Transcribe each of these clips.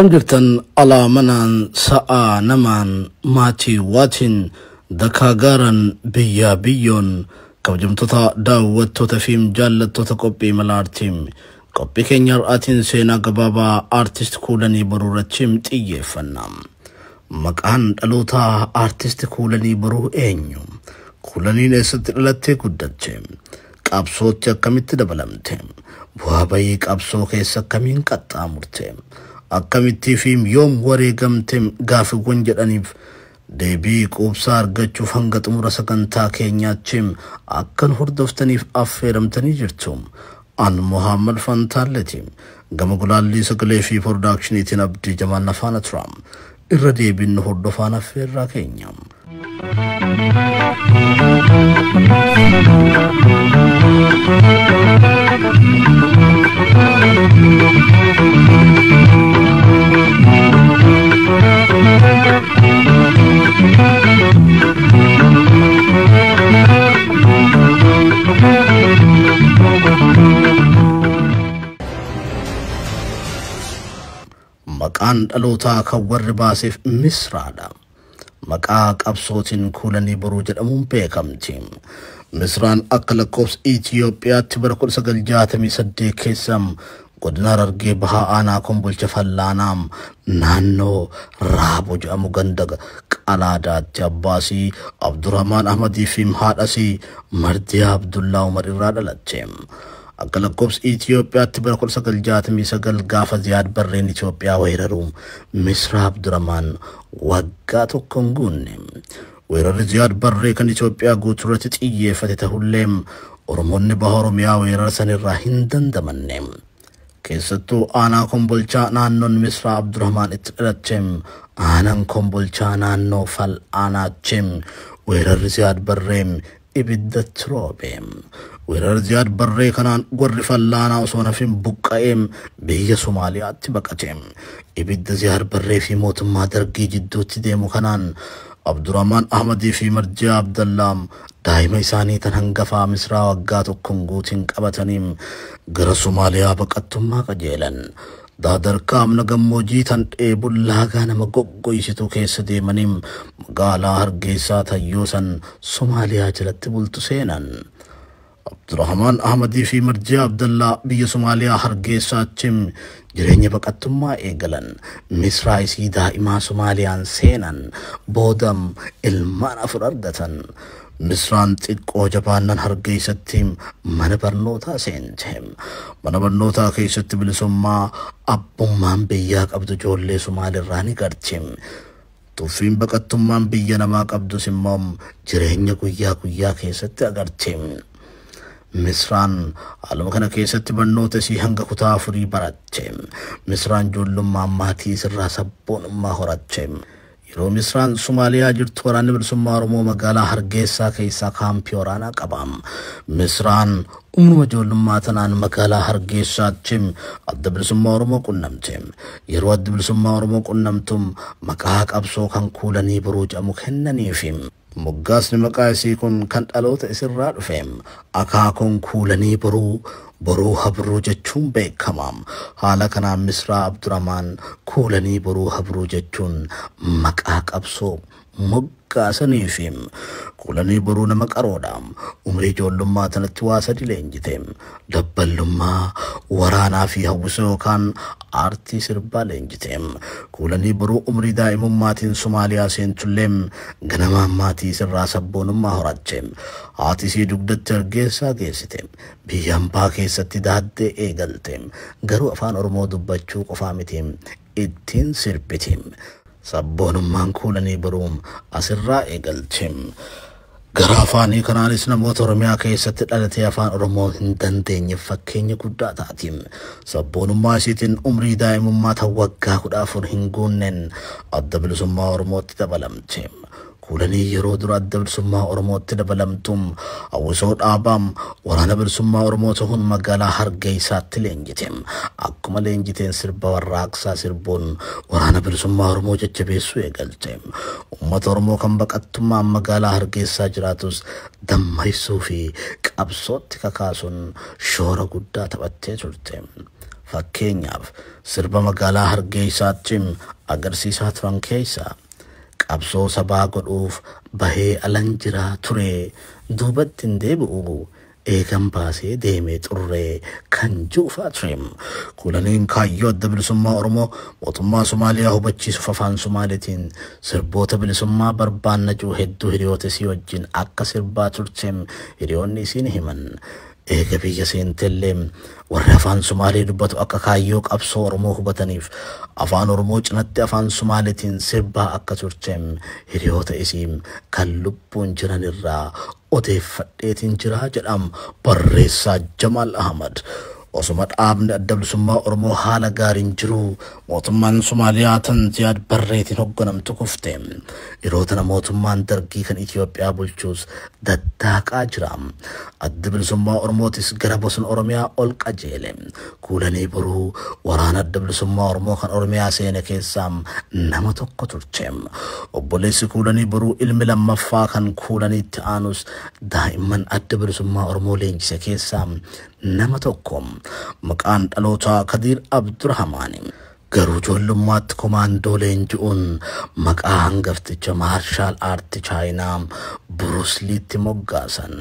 Akkam jirtan alaa manaan sa'aa namaan maatii waatiin dakaa gaaran biyyaa biyyoon kabajamtoota daawwattoota fi jaallattoota qophii mala aartiim qophii keenya har'aatiin seenaa gabaabaa aartist Kuulanii Boruu irratti xiyyeeffanna. Maqaan dhalootaa aartist Kuulanii Boruu eenyu? Kuulaniin eessatti dhalattee guddatte? Qabsootti akkamitti dabalamte? Bu'aa bayii qabsoo keessa akkamiin qaxxaamurte? Akkamittii fi yoom wareegamte gaaffiiwwan jedhaniif deebii quubsaa argachuuf hanga xumura sagantaa keenyaatti akkan hordoftaniif affeeramtanii jirtu. An Muhammad Fantaalleeti. Gama gulaallii sagalee fi production Abdii Jamaal Nafaana tura. Irra deebiin nu hordofaan affeerraa keenya. Maqaan dhalootaa kan warri baaseef Misraadha. Maqaa qabsootiin Kuulanii Boruu jedhamuun beekamti. Misraan akka lakkoofsa Itoophiyaatti bara 1968 keessa godina Harargee Bahaa Aanaa Kombolcha Fallaanaa naannoo Raaboo jedhamu ganda Qalaadaatti abbaasii Abdurrahmaan Ahmadii fi haadhasii Mardiyaa Abdullaa Umar irraa dhalatte. Akka lakkoofsa Itoophiyaatti bara 1969 gaafa Ziyaad Barreen Itoophiyaa weeraru Misraa Abdurrahmaan waggaa tokko hin guunne. Weerarri Ziyaad Barree kan Itoophiyaa guutuu irratti xiyyeeffate ta'ullee Oromoonni baha Oromiyaa weerara sanirraa hin dandamanne. Keessattuu aanaa Kombolchaa naannoon Misraa Abdurrahmaan itti dhalatte aanaan Kombolchaa naannoo Fal'aanaatti weerarri Ziyaad Barree ibiddatti roobe. Weerarri Ziyaad Barree kanaan warri Fallaanaa osoo hafin buqqa'ee biyya Somaaliyaatti baqate. Ibidda Ziyaad Barree fi mootummaa Dargii jidduutti deemu kanaan Abdurrahmaan Ahmadii fi Marjiyaa Abdallaa daa'ima isaanii tan hangafaa Misraa waggaa tokkoon guutiin qabatanii gara Somaaliyaa baqattummaa qajeelan. Daadarkaa amna gammoojjii tan dheebuun laagaa nama goggoysitu keessa deemanii magaalaa Hargeysaa tayyoo san Somaaliyaa jalatti bultu seenan. Abdurrahmaan Ahmadii fi Marjiyaa Abdallaa biyya Somaaliyaa Hargeysaatti jireenya baqattummaa eegalan. Misraa isii daa'imaa Somaaliyaan seenan boodam ilmaan afur argatan. Misraan xiqqoo jabaannan Hargeysatti mana barnootaa seente. Mana barnootaa keessatti bilisummaa abbummaan biyyaa qabdu ijoollee Somaalirraa ni garti. Tuffiin baqattummaan biyya namaa qabdus immoo jireenya guyyaa guyyaa keessatti agarti. Misraan haaluma kana keessatti barnoota isii hanga kutaa afurii baratte. Misraan ijoollummaa maatii isirraa sabboonummaa horatte. Yeroo Misraan Somaaliyaa jirtu waraanni bilisummaa Oromoo magaalaa Hargeysaa keessaa kaampii waraanaa qaba. Misraan umruma ijoollummaa tanaan magaalaa Hargeysaatti adda bilisummaa Oromoo qunnamte. Yeroo adda bilisummaa Oromoo qunnamtu maqaa qabsoo kan Kuulanii Boruu jedhamu kennaniifi. Moggaasni maqaa isii kun kan dhaloota isirraa dhufe. Akaakuun Kuulanii Boruu Boruu Habruu jechuun beekama. Haala kanaan Misraa Abdurrahmaan Kuulanii Boruu Habruu jechuun maqaa qabsoo moggaasaniifi. Kuulanii Boruu nama qaroodha. Umrii ijoollummaa tanatti waa sadi leenjite. Dabballummaa, waraanaa fi hawwisoo yookaan aartii sirbaa leenjite. Kuulanii Boruu umrii daa'imummaatiin Somaaliyaa seentullee ganamaan maatii sirraa sabboonummaa horatte. Haati isii dugdatti Hargeysaa geessite. Biyya hambaa keessatti daaddee eegalte. Garuu afaan Oromoo dubbachuu qofaa miti ittiin sirbiti. Sabboonummaan Kuulanii Boruu asirraa eegalte. Gara afaanii kanaanis namoota Oromiyaa keessatti dhalatee afaan Oromoo hin dandeenye fakkeenya guddaa taati. Sabboonummaa isiitiin umrii daa'imummaa tan waggaa 14 hin guunneen adda bilisummaa Oromootti dabalamte. Kuulanii yeroo dura adda bilisummaa Oromootti dabalamtu hawwisoo dhaabaam waraana bilisummaa Oromoo ta'uun magaalaa Hargeysaatti leenjite. Akkuma leenjiteen sirba warraaqsaa sirbuun waraana bilisummaa Oromoo jajjabeessuu eegalte. Uummata Oromoo kan baqattummaan magaalaa Hargeysaa jiraatus dammaysuu fi qabsootti kakaasuun shoora guddaa taphattee turte. Fakkeenyaaf sirba magaalaa Hargeysaatti agarsiisaa turan keessa qabsoo sabaa godhuuf bahee alan jiraa ture duubatti hin deebi'u eegan baasee deemee xurree kan juufaa ture. Kuulaniin kaayyoo adda bilisummaa Oromoo mootummaa Somaaliyaa hubachiisuuf afaan Somaaliitiin sirboota bilisummaa barbaanna jiru hedduu hiriyoota isii wajjin akka sirbaa turte hiriyoonni isiin himan. Eega biyya seentellee warri afaan Sumaalee dubbatu akka kaayyoo qabsoo Oromoo hubataniif afaan Oromoo cinatti afaan Sumaaleetiin sirbaa akka turte hiriyoota isii kan lubbuun jiran irraa odeeffadheetiin jiraa jedham barreessaa Jamaal Ahmad. Osuma dhaabni adda bilisummaa Oromoo haala gaariin jiru mootummaan Somaaliyaa tan Ziyaad Barreetiin hoogganamtu kufte. Yeroo tana mootummaan dargii kan Itoophiyaa bulchus daddaaqaa jira. Adda bilisummaa Oromootis gara bosona Oromiyaa ol qajeele. Kuulanii Boruu waraana adda bilisummaa Oromoo kan Oromiyaa seene keessaa nama tokko turte. Obboleessi Kuulanii Boruu ilmi lammaffaa kan Kuulaniitti aanus daa'imman adda bilisummaa Oromoo leenjise keessaa nama tokko. Maqaan dhalootaa Kadiir Abdurrahmaani. Garuu ijoollummaatti komaandoo leenji'uun maqaa hangafticha maarshaal aartii Chaayinaa Buruusliitti moggaasan.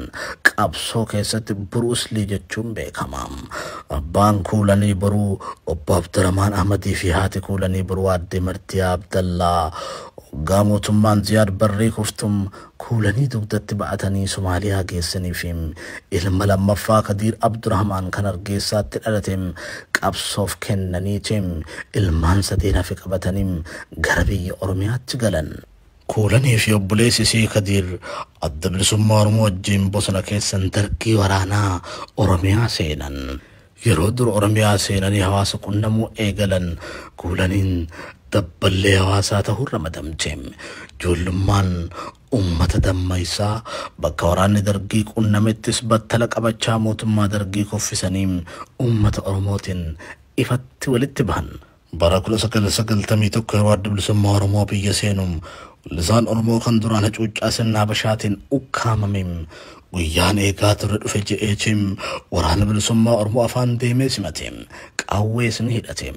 Qabsoo keessatti Buruuslii jechuun beekama. Abbaan Kuulanii Boruu obbo Abdurrahmaan Ahmadii fi haati Kuulanii Boruu aadde Martiyaa Abdallaa hoggaa mootummaan Ziyaad Barree kuftum Kuulanii dugdatti ba'atanii Somaaliyaa geessanii fi ilma lammaffaa Kadiir Abdurrahmaan kan Hargeysaatti dhalate qabsoof kennaniiti ilmaan sadeen hafe qabatanii gara biyya Oromiyaatti galan. Kuulanii fi obboleessi isii Kadiir adda bilisummaa Oromoo wajjin bosona keessan dargii waraanaa Oromiyaa seenan. Yeroo dur Oromiyaa seenanii hawaasa qunnamuu eegalan Kuulaniin dabballee hawaasaa ta'uu ramadamte. Ijoollummaan uummata dammaysaa bakka waraanni dargii qunnamettis battala qabachaa mootummaa dargii kuffisanii uummata Oromootiin ifatti walitti bahan. Bara 1991 yeroo adda bilisummaa Oromoo biyya seenuun lisaan Oromoo kan duraan hacuuccaa sirna Habashaatiin ukkaamame guyyaan eegaa ture dhufe je'eetiin waraana bilisummaa Oromoo afaan deemee simate. Qawwees ni hidhate.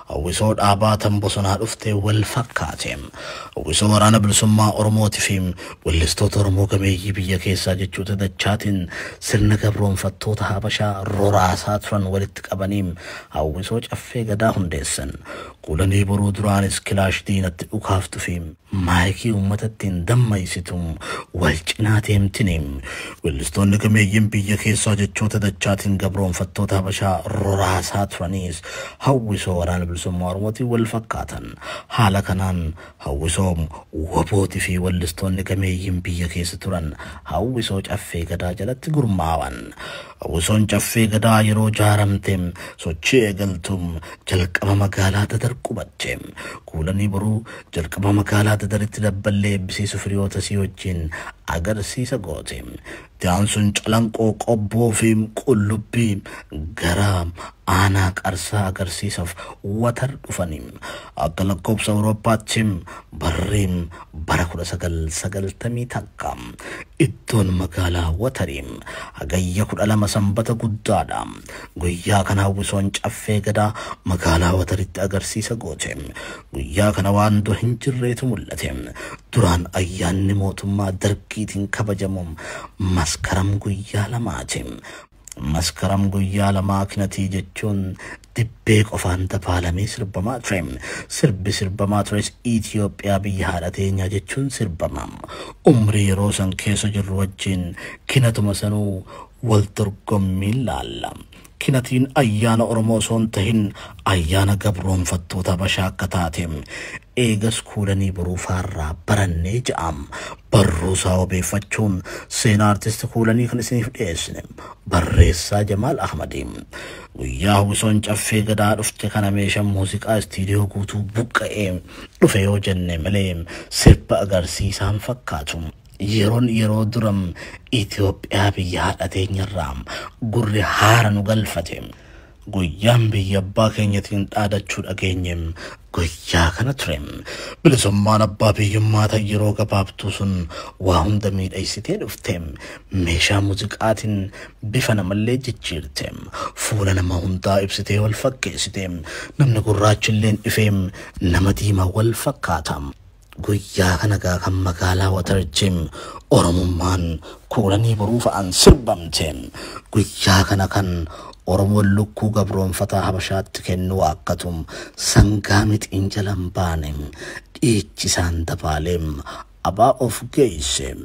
Hawwisoo dhaabaa tan bosonaa dhuftee wal fakkaate. Hawwisoo waraana bilisummaa Oromootii fi weellistoota Oromoo gameeyyii biyya keessaa jechoota dachaatiin sirna gabroonfattoota Habashaa roraasaa turan walitti qabanii hawwisoo caffee gadaa hundeessan. Kuulanii Boruu duraanis kilaash diinatti dhukaaftu fi maayikii uummata ittiin dammaysitu wal cinaa deemtini. Weellistoonni gameeyyiin biyya keessaa jechoota dachaatiin gabroonfattoota Habashaa roraasaa turaniis hawwisoo waraana bilisummaa Oromootiin wal fakkaatan. Haala kanaan hawwisoo wabootii fi weellistoonni gameeyyiin biyya keessa turan hawwisoo caffee gadaa jalatti gurmaawan. Hawwisoon caffee gadaa yeroo jaaramte sochii eegaltum jalqaba magaalaa Dadar qubatte. Kuulanii Boruu jalqaba magaalaa Dadaritti dabballee eebbisiisu firiyoota isii wajjin agarsiisa goote. Itti Calanqoo Qobboo fi Qullubbii gara aanaa Qarsaa agarsiisaaf Watar dhufanii akka lakkoofsa Awurooppaatti barriin bara 1991 iddoon magaalaa Watarii hagayya 12 sanbata guddaadha. Guyyaa kana hawwisoon caffee gadaa magaalaa Wataritti agarsiisa goote. Guyyaa kana waan dur hin jirreetu mul'ate. Duraan ayyaanni mootummaa dargiitiin kabajamu maskaram guyyaa lamaati. Maskaram guyyaa lamaa kinatii jechuun dibbee qofaan dabaalamee sirbamaa ture. Sirbi sirbamaa tures Itoophiyaa biyya haadha teenyaa jechuun sirbama. Umrii yeroo san keessa jirru wajjin kinatuma sanuu wal dorgommiin laalla. Kinatiin ayyaana Oromoo osoo hin tahin ayyaana gabroonfattoota Habashaa akka taate eegas Kuulanii Boruu faarraa barannee ja'am. Barruusaa wabeeffachuun seenaa artisti Kuulanii kan isiniif dhiyeessine barreessaa Jamaal Ahmadi. Guyyaa hawwisoon caffee gadaa dhufte kana meeshaan muuziqaa istiidiyoo guutuu buqqa'ee dhufe yoo jenne malee sirba agarsiisaan fakkaatu. Yeroon yeroo duram Itoophiyaa biyya haadha teenyarraa gurri haara nu galfate. Guyyaan biyya abbaa keenyatiin dhaadachuu dhageenye guyyaa kana ture. Bilisummaan abbaa biyyummaa ta'e yeroo gabaabtuu sun waa hunda miidhagsitee dhufte. Meeshaa muuziqaatiin bifa namallee jijjiirte. Fuula nama hundaa ibsitee wal fakkeessite. Namni gurraachilleen ifee nama diimaa wal fakkaata. Guyyaa kana gaa kan magaalaa Watarjim Oromummaan Kuulanii Boruu fa'aan sirbamte. Guyyaa kana kan Oromoon lukkuu gabroonfataa Habashaatti kennuu akkatum sangaa mixiin jalan baane dhiichisaan dabaaleem abaa of geesse.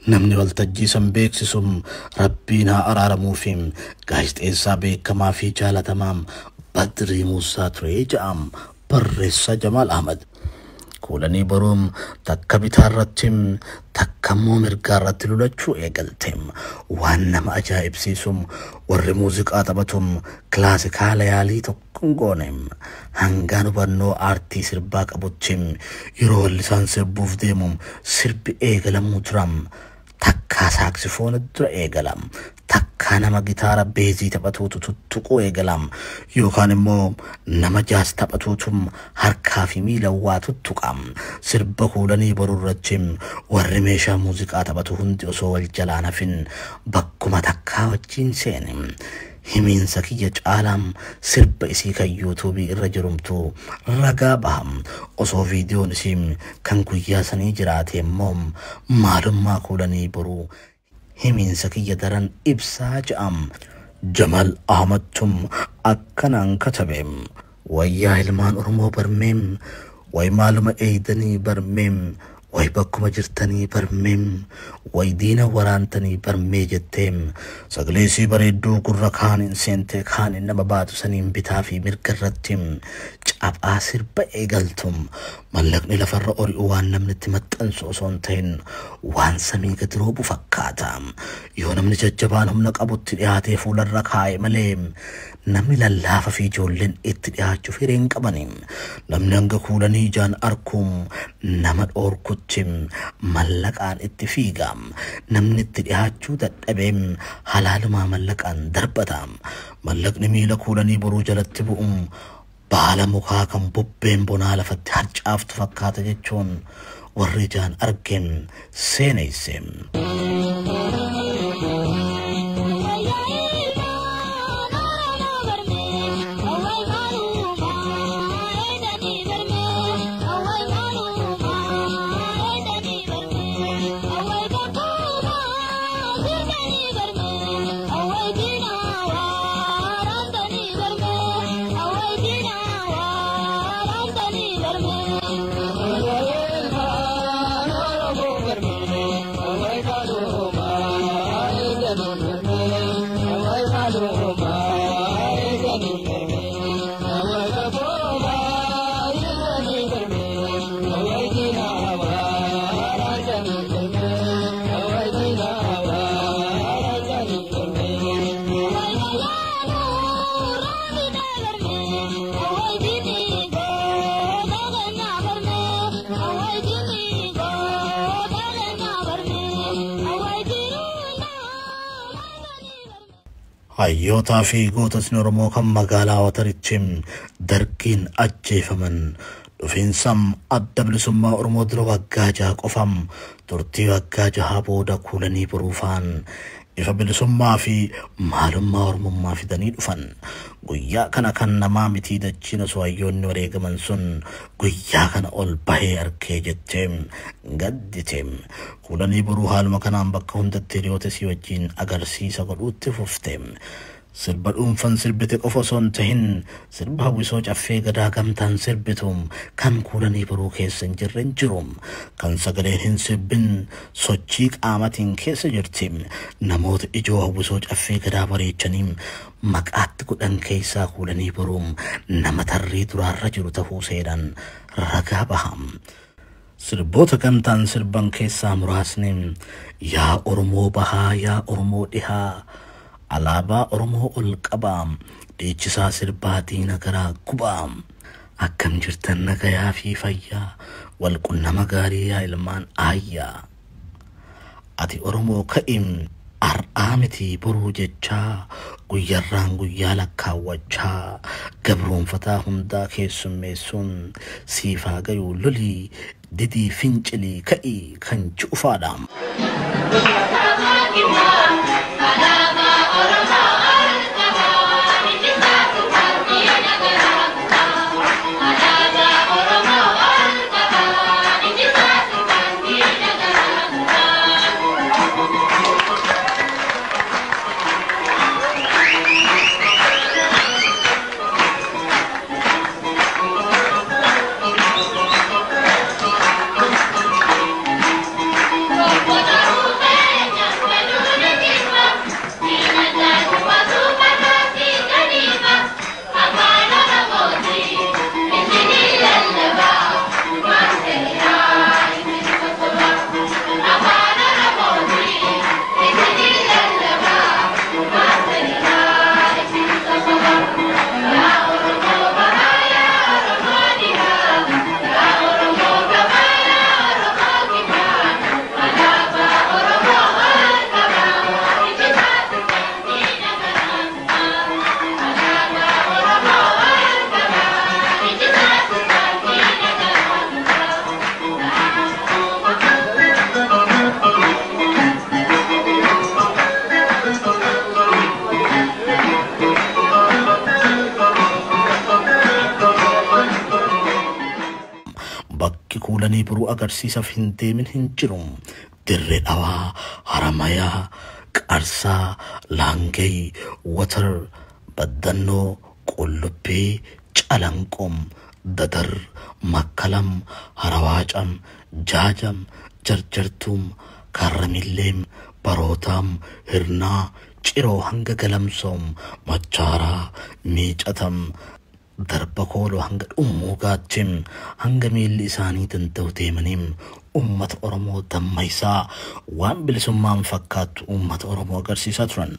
Namni waltajjii san beeksisum Rabbiin haa araaramuufi gaazexeessaa beekamaa fi jaalatamaa Badrii Muusaa ture jedham barreessaa Jamaal Ahmad. Kuulanii Boruum takka bitaa irratti takka immoo mirgaa irratti lulachuu eegalte. Waan nama ajaa'ibsiisum warri muuziqaa taphatum kilaasikaala yaalii tokko hin goone. Hangaan hubannoo aartii sirbaa qabutti yeroo wallisaan sirbuuf deemu sirbi eegalamuu turam. Takkaa saaksifoona dura eegalam. Takkaa nama gitaara beezii taphatuutu tuttuquu eegalam. Yookaan immoo nama jaas taphatuutu harkaa fi miila waa tuttuqam. Sirba Kuulanii Boruu irratti warri meeshaa muuziqaa taphatu hundi osoo wal jalaan hafin bakkuma takkaa wajjin seene. Himiinsa kiyya caalaam sirba isii kan yuutuubii irra jirumtu ragaa baham. Osoo viidiyoon isii kan guyyaa sanii jiraate immoo maalummaa Kuulanii Boruu himiinsa kiyya daran ibsaa je'am. Jamal Ahmadtum akkanaan katabe. Wayyaa ilmaan Oromoo barmeem, way maaluma eeydanii barmeem, way bakkuma jirtanii barmeem, way diina waraantanii barmee jetteem sagalee isii bareedduu gurra kaaniin seentee kaaniin nama baatu saniin bitaa fi mirga irratti caphaa sirba eegaltum. Mallaqni lafarra ori'u waan namni itti maxxansu osoo hin ta'in waan samii gadi roobu fakkaata. Yoo namni jajjabaan humna qabutti dhiyaatee fuularra kaa'e malee namni lallaafa fi ijoolleen itti dhiyaachuuf hiree hin qabani. Namni hanga Kuulanii ijaan arkuun nama dhoorkutti mallaqaan itti fiiga. Namni itti dhiyaachuu dadhabee halaalumaa mallaqaan darbata. Mallaqni miila Kuulanii Boruu jalatti bu'uun baala mukaa kan bubbeen bonaa lafatti harcaaftu fakkaata jechuun warri ijaan argeen seeneesse. Hayyootaa fi goototni Oromoo kan magaalaa Wataritti dargiin ajjeefaman dhufiinsam Adda Bilisummaa Oromoo dura waggaa 6 qofam turtii waggaa 6 booda Kuulanii Boruufaan ifa bilisummaa fi maalummaa Oromummaa fidanii dhufan. Guyyaa kana kan namaa mitii dachiin osoo hayyoonni wareegaman sun guyyaa kana ol bahee arkee jettee gaddite. Kuulanii Boruu haaluma kanaan bakka hundatti hiriyoota isii wajjin agarsiisa godhuutti fufte. Sirba dhuunfan sirbite qofa osoo hin tahin sirba hawwisoo caffee gadaa gamtaan sirbitu kan Kuulanii Boruu keessa hin jirre hin jiru. Kan sagaleen hin sirbin sochii qaamatiin keessa jirti. Namoota ijoo hawwisoo caffee gadaa bareechanii maqaatti godhan keessaa Kuulanii Boruu nama tarree duraarra jiru tahuu seeraan ragaa baha. Sirboota gamtaan sirban keessaa muraasni yaa Oromoo bahaa yaa Oromoo dhihaa alaabaa Oromoo ol qabaa dhiichisaa sirbaa diina garaa gubaa akkam jirtan nagayaa fi fayyaa wal qunnama gaarii yaa ilmaan aayyaa ati Oromoo ka'im har'aa Har'aa miti boruu jechaa guyyarraan guyyaa lakkaawwachaa gabroonfataa hundaa keessummeessuun siifaa gayuu lolii didii fincilii ka'ii kan cufaadha. Bakki Kuulanii Boruu agarsiisaaf hin deemin hin jiru. Dirree Dhawaa, Haramayaa, Qarsaa, Laangee, Watar, Baddannoo, Qullubbii, Calanqoom, Dadar, Makkalam, Harawaacam, Jaajam, Jarjartuum, Karramilleem, Barootaam, Hirnaa, Ciroo hanga Galamsoom, Machaaraa, Miicatam, darba kooloo hanga dhummuu gaachim hanga miilli isaanii danda'u deemaniim uummata Oromoo dammaysaa waan bilisummaan fakkaattu uummata Oromoo agarsiisaa turan.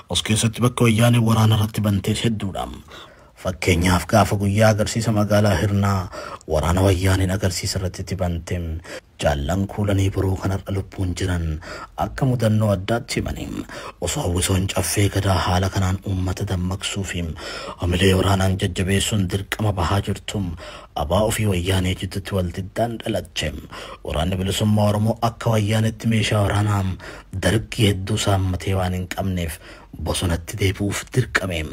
Os keessatti bakka wayyaanee waraana irratti bantees hedduudha. Fakkeenyaaf gaafa guyyaa agarsiisa magaalaa Hirnaa waraana wayyaaneen agarsiisa irratti itti banteem jaallan Kuulanii Boruu kanarra lubbuun jiran akka mudannoo addaatti himaniim osoo hawwisoon caffee gadaa haala kanaan uummata dammaqsuu fi hamilee waraanaan jajjabeessuun dirqama bahaa jirtum abaa ofii wayyaanee jidduutti waldiddaan dhalache. Waraanni bilisummaa Oromoo akka wayyaanetti meeshaa waraanaa dargii hedduu saammatee waan hin qabneef bosonatti deebi'uuf dirqame.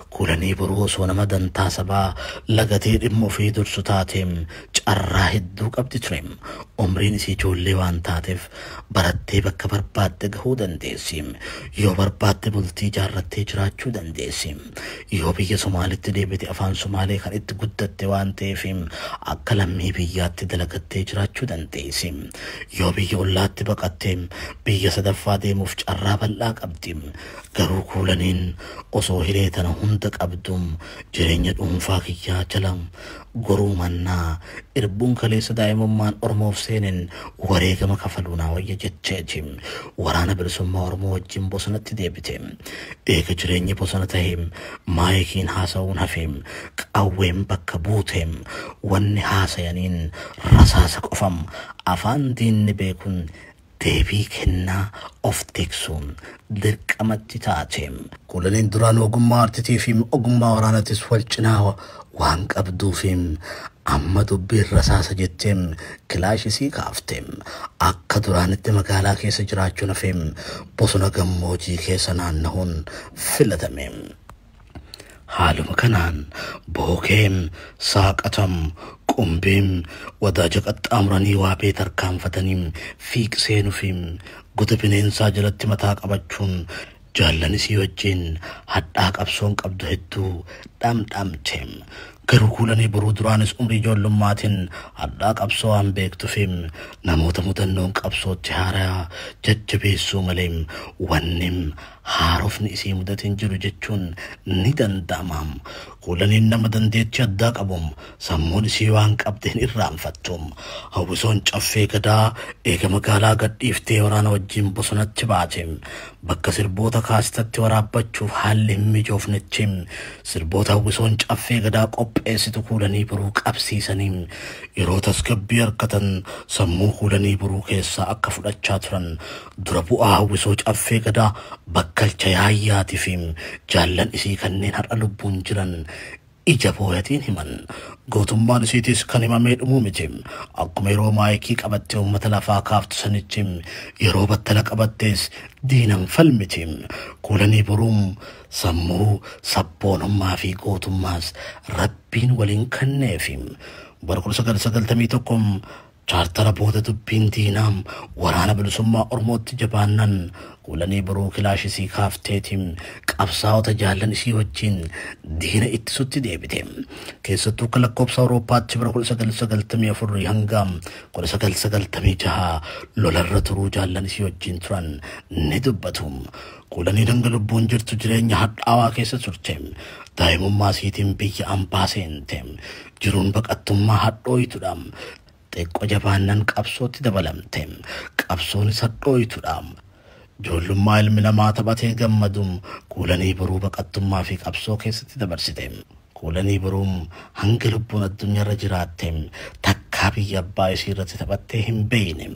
Kuulanii Boruu osoo nama dantaa sabaa lagatee dhimma ofii dursu taateem carraa hedduu qabdi ture. Umriin isii ijoollee waan taateef barattee bakka barbaadde gahuu dandeessi. Yoo barbaadde bultii ijaarrattee jiraachuu dandeessi. Yoo biyya Somaalitti deebite afaan Somaalee kan itti guddatte waan ta'eef akka lammii biyyaatti dalagattee jiraachuu dandeessi. Yoo biyya ollaatti baqatte biyya sadaffaa deemuuf carraa bal'aa qabdi. Garuu Kuulaniin osoo hiree tana hunda qabduum jireenya dhuunfaa kiyyaa jala goruu mannaa irbuun kaleessa daa'imummaan Oromoof seeneen wareegama kafaluu naa wayya jecheeti. Waraana bilisummaa Oromoo wajjin bosonatti deebite. Eega jireenyi bosona ta'e maayikiin haasa'uun hafe qawween bakka buute wanni haasayaniin rasaasa qofam afaan diinni beekuun deebii kennaa of tiksuun dirqamatti taate. Kuulaniin duraan ogummaa aartiitii fi ogummaa waraanattis wal cinaa waan qabduuf amma dubbiin rasaasa jetteem kilaashisii kaafteem akka duraanitti magaalaa keessa jiraachuun hafeem bosona gammoojii keessa naannahuun filatame. Haaluma kanaan bookeem saaqatam qumbiim wadaaja qaxxaamuranii waabee tarkaanfataniim fiiqseenufiim goda bineensaa jalatti mataa qabachuun jaallanisii wajjin hadhaa qabsoon qabdu hedduu dhamdhamteem. Garuu Kuulanii Boruu duraanis umrii ijoollumaatiin hadhaa qabsoo waan beektufiim namoota mudannoon qabsootti haaraa jajjabeessuu malee wannim haarofni isii mudatiin jiru jechuun ni danda'amaam. Kuulaniin nama dandeettii addaa qabuun sammuun isii waan qabde hin irraanfattu. Hawwisoon caffee gadaa eega magaalaa gadhiiftee waraana wajjin bosonatti baate. Bakka sirboota kaasitatti waraabbachuuf haalli hin mijoofnetti sirboota hawwisoon caffee gadaa qopheessitu Kuulanii Boruu qabsiisanii yeroo tasgabbii argatan sammuu Kuulanii Boruu keessaa akka fudhachaa turan dura bu'aa hawwisoo caffee gadaa Bakkalcha Yaayyaatii fi jaallan isii kanneen har'a lubbuun jiran ija booyatiin himan. Gootummaan isiitis kan himamee dhumuu miti. Akkuma yeroo maayikii qabattee uummata lafaa kaaftu sanitti yeroo battala qabattees diinan falmiti. Kuulanii Boruun sammuu sabboonummaa fi gootummaas rabbiin waliin kenneefi. Bara 1991 chaartara booda dubbiin diinaa waraana bilisummaa Oromootti jabaannan Kuulanii Boruu kilaashisii kaafteetiin qabsaa'ota jaallan isii wajjin diina ittisutti deebite. Keessattuu akka lakkoofsa Awurooppaatti bara 1994 hanga 1996 lolarra turuu jaallan isii wajjin turan ni dubbatu. Kuulaniin hanga lubbuun jirtu jireenya hadhaawaa keessa turte. Daa'imummaa isiitiin biyya ambaa seente. Jiruun baqattummaa hadhooytudha. Xiqqoo jabaannan qabsootti dabalamte. Qabsoonis hadhooytudha. Ijoollummaa ilmi namaa taphatee gammadu Kuulanii Boruu baqattummaa fi qabsoo keessatti dabarsite. Kuulanii Boruun hanga lubbuun addunyaarra jiraatte takkaa biyya abbaa isii irratti taphattee hin beekne.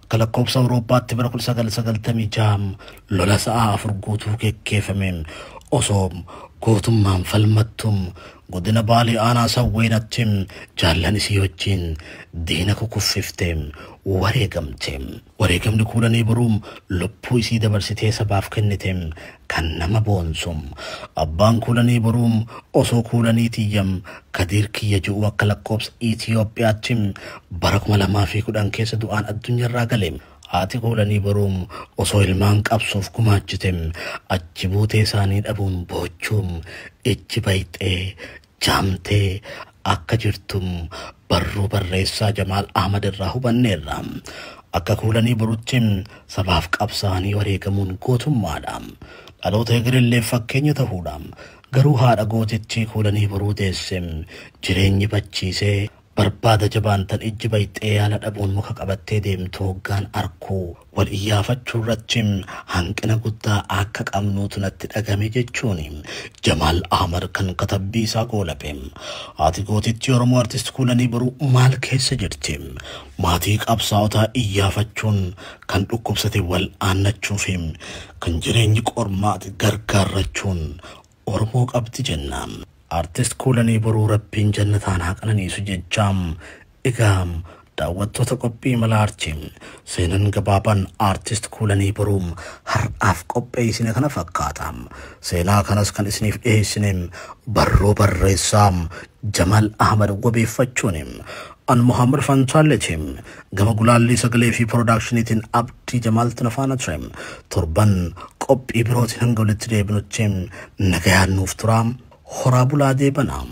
Akka lakkoofsa Awurooppaatti bara 1996 lola sa'aa 4 guutuu geggeeffame osoo gootummaan falmattum godina Baalee aanaa Sawweenatti jaallan isii wajjin diina kukuffifte wareegamte. Wareegamni Kuulanii Boruun lubbuu isii dabarsitee sabaaf kennite kan nama boonsu. Abbaan Kuulanii Boruun osoo Kuulanii tiyyam Kadiir kiyya ji'u akka lakkoofsa Itiyoophiyaatti bara 2010 keessa du'aan addunyaarraa gale. Haati Kuulanii Boruun osoo ilmaan qabsoof gumaachite achi buutee isaanii dhabuun boochuun ijji bayxee jaamtee akka jirtum barruu barreessaa Jamaal Ahmad irraa hubanneerra. Akka Kuulanii Borutti sabaaf qabsaa'anii wareegamuun gootummaadha. Dhaloota egerillee fakkeenya ta'uudha. Garuu haadha gootichi Kuulanii Boruu deesse jireenyi bachiisee barbaada jabaan tan ijji bayxee yaala dhabuun muka qabattee deemtu hoggaan arkuu wal iyyaafachuu irratti hanqina guddaa akka qabnuutu natti dhagame jechuun Jamaal Ahmad kan katabbii isaa goolabe. Haati gootichi Oromoo Artist Kuulanii Boruu maal keessa jirti? Maatii qabsaa'otaa iyyaafachuun kan dhukkubsate wal aannachuu fi kan jireenyi qormaati gargaarrachuun Oromoo qabdi jenna. Artist Kuulanii Boruu rabbiin jannataan haa qananiisu jechaam. Egaa daawwattoota qophii mala aartii seenan gabaabaan Artist Kuulanii Boruu har'aaf qopheessine kana fakkaata. Seenaa kanas kan isiniif dhiyeessine barruu barreessaa Jamaal Ahmad wabeeffachuun an Muhammad Fantaalleeti. Gama gulaallii sagalee fi piroodaakshiniitiin Abdii Jamaaltu na faana ture. Torban qophii birootiin hanga walitti deebinutti nagayaan nuuf tura. Horaa bulaa deebanaa.